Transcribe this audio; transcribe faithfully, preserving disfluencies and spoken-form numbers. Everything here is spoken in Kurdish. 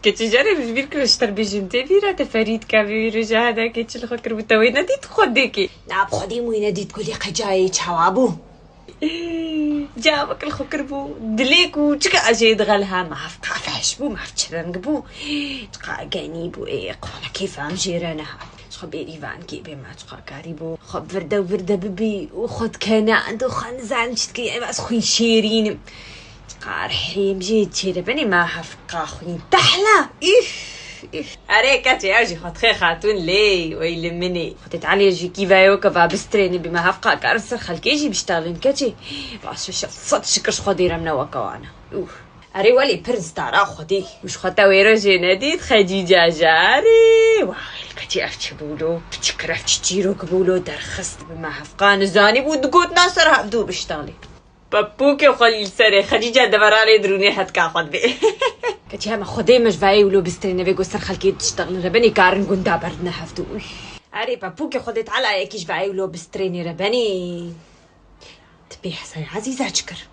Keçî, carê min ji bîr kir ji te bêjim, tê bîra te Ferîd ka vê roja heda keçî li xwe kiribû, te wê nedît Xwedê kê? Na, bi Xwedê min wê nedît, kulî qecayê çawa bû. Ca wek li xwe kiribû dilê ku çika jê dixel ha, me hevqa fehş bû, me hev çi reng bû. Çiqa genî bû, ê, qolekê fam jê re nehat. Ji xwe bêrîvan kê bê, me çiqa karî bû xwe virde û virde bibî û xwe dikene endo xwe nizan çi dikî, ev ez xwîn şêrîn im. Çiqa rihêm jê çêre benê, me hevqa xwîn tehla. Üf, üf. Erê keçê, ev jî xwe dixê xatûn lê, wey li min ê. Xwedê Teala jî kî veyo ke va bistrênê bî, me hevqa karin ser xelkê jî biştalin keçê. Baş e, şev sed şikir ji Xwedê re min ne weke wan e. Ûh. Erê welê pir stara Xwedê. Û ji xwe te wê re jê nedît, Xecîca jarê. Wahil keçê, ev çi bû lo? Piçik kir, ev çi çîrok bû lo derxist, bi me hevqa nizanî bû, digot na ser hevdû biştalê. Pepûkê xwe lî li serê, Xecîca deveralê dirûnê hetka xwe dibê. Keçî hema Xwedê me ji vayê wilo bistrêne vê ku ser xelkê diştexlin rebenê karin gunda berdine hevdû. Uy. Erê pepûkê Xwedê Teala yekî ji vayê wilo bistrênê rebenê. Tu pê hesay Ezîza çi kir?